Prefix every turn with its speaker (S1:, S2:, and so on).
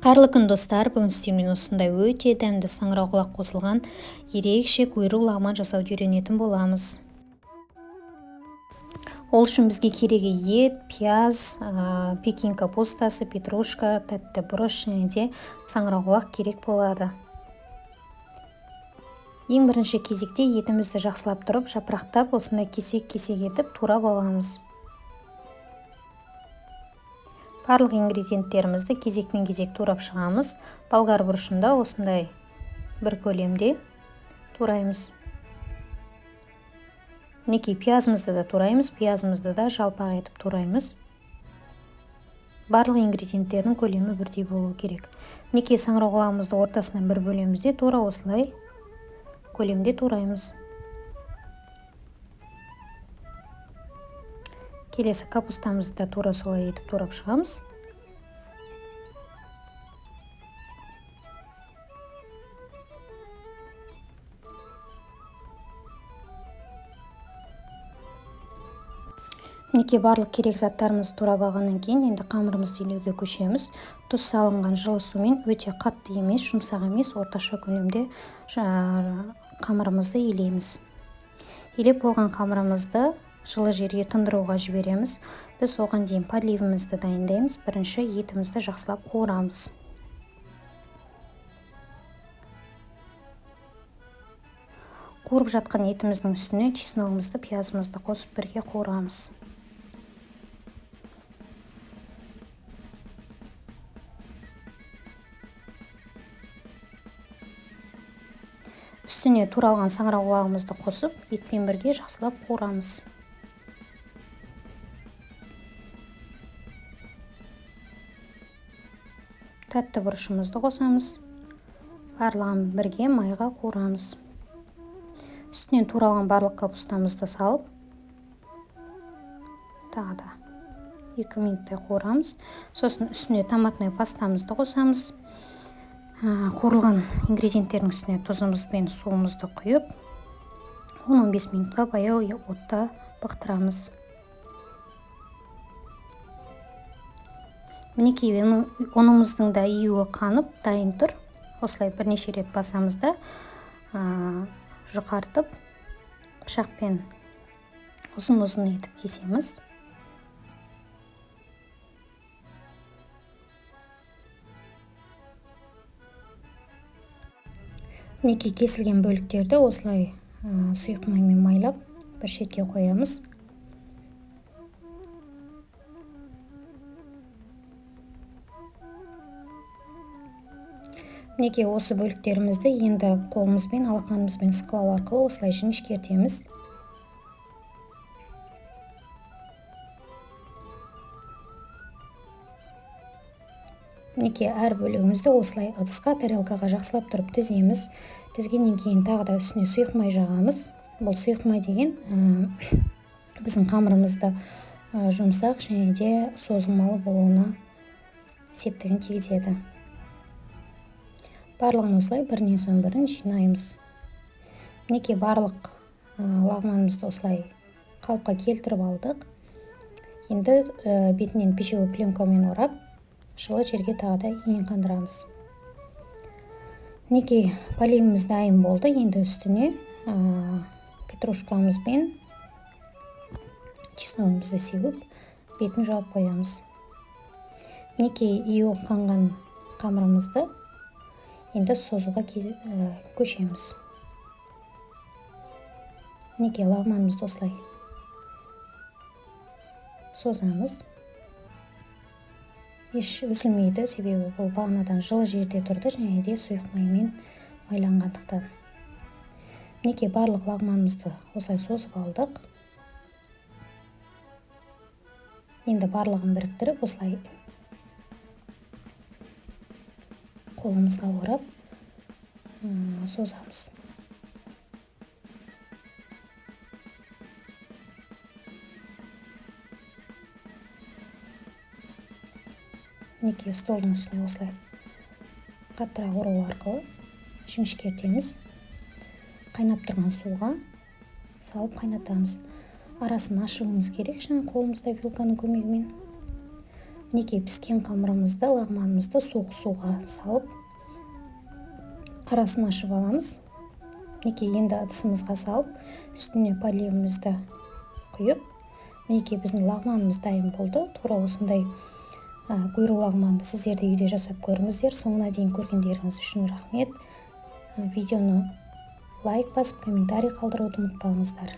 S1: Қайырлы күн, достар! Бүгін сіздермен осындай өте дәмді саңырауқұлақ қосылған ерекше куйру лағман жасауды үйренетін боламыз. Ол үшін бізге керегі ет, пияз, пекин капустасы, петрушка, тәтті бұрыш және де саңырауқұлақ керек болады. Ең бірінші кезекте етімізді жақсылап тұрып, жапырақтап, осындай кесек-кесек етіп турап аламыз. Барлық ингредиенттерімізді кезекпен-кезек турап шығамыз. Болгар бұрышында осындай бір көлемде тураймыз. Мінекей, пиязымызды да тураймыз, пиязымызды да жалпақ етіп тураймыз. Барлық ингредиенттердің көлемі бірдей болу керек. Мінекей, саңырауқұлағымызды ортасынан бір бөлеміз де, тура осылай көлемде тураймыз. Келесі капустамызды да тура солай етіп турап шығамыз. Мінекей, барлық керек заттарымызды турап алғаннан кейін енді қамырымызды илеуге көшеміз. Тұз салынған жылы сумен өте қатты емес, жұмсақ емес, орташа көлемде қамырымызды илейміз. Илеп болған қамырымызды жылы жерге тындыруға жібереміз. Біз оған дейін подливімізді дайындаймыз. Бірінші етімізді жақсылап қуырамыз. Қуырып жатқан етіміздің үстіне чесногымызды, пиязымызды қосып бірге қуырамыз. Үстіне туралған саңырауқұлағымызды қосып, етпен бірге жақсылап қуырамыз. Тәтті бұрышымызды қосамыз. Барлығын бірге майға қуырамыз. Үстінен туралған барлық капустамызды салып, тағы да 2 минуттай қуырамыз. Сосын үстіне томатный пастамызды қосамыз. Қуырылған ингредиенттердің үстіне тұзымыз бен суымызды құйып, 10-15 минутқа баяу отта бықтырамыз. Мінекей, ұнымыздың да июі қанып дайын тұр. Осылай бірнеше рет басамыз да, жұқартып, пышақпен ұзын-ұзын етіп кесеміз. Мінекей, кесілген бөліктерді осылай сұйық маймен майлап бір шетке қоямыз. Мінекей, осы бөліктерімізді енді қолымызбен, алақанымызбен сықылау арқылы осылай жіңішкертеміз. Мінекей, әр бөлігімізді осылай ыдысқа, тарелкаға жақсылап тұрып тіземіз. Тізгеннен кейін тағы да үстіне сұйық май жағамыз. Бұл сұйық май деген біздің қамырымызды жұмсақ және де созылмалы болуына септігін тигізеді. Барлығын осылай бірінен соң бірін жинаймыз. Мінекей, барлық лағманымызды осылай қалыпқа келтіріп алдық. Енді бетінен пищевой пленкамен орап, жылы жерге тағы да ең қандырамыз. Мінекей, поливіміз дайын болды. Енді үстіне петрушкамыз бен чесногымызды сеуіп, бетін жауып қоямыз. Мінекей, иі қанған қамырымызды енді созуға көшеміз. Мінекей, лағманымызды осылай созамыз. Еш үзілмейді, себебі бұл бағанадан жылы жерде тұрды және де сұйық маймен майланғандықтан. Мінекей, барлық лағманымызды осылай созып алдық. Енді барлығын біріктіріп, осылай қолымызға орап, созамыз. Мінекей, столдың үстіне осылай қаттырақ орау арқылы жіңішкертеміз. Қайнап тұрған суға салып қайнатамыз. Арасын ашуымыз керек, жаңа қолымызда вилканың көмегімен. Мінекей, піскен қамырымызды, лағманымызды суық суға салып, арасын ашып аламыз. Мінекей, енді ыдысымызға салып, үстіне поливімізді құйып, мінекей, біздің лағманымыз дайын болды. Тура осындай гуйру лағманды сіздер де үйде жасап көріңіздер. Соңына дейін көргендеріңіз үшін рахмет. Видеоны лайк басып, комментарий қалдыруды ұмытпаңыздар.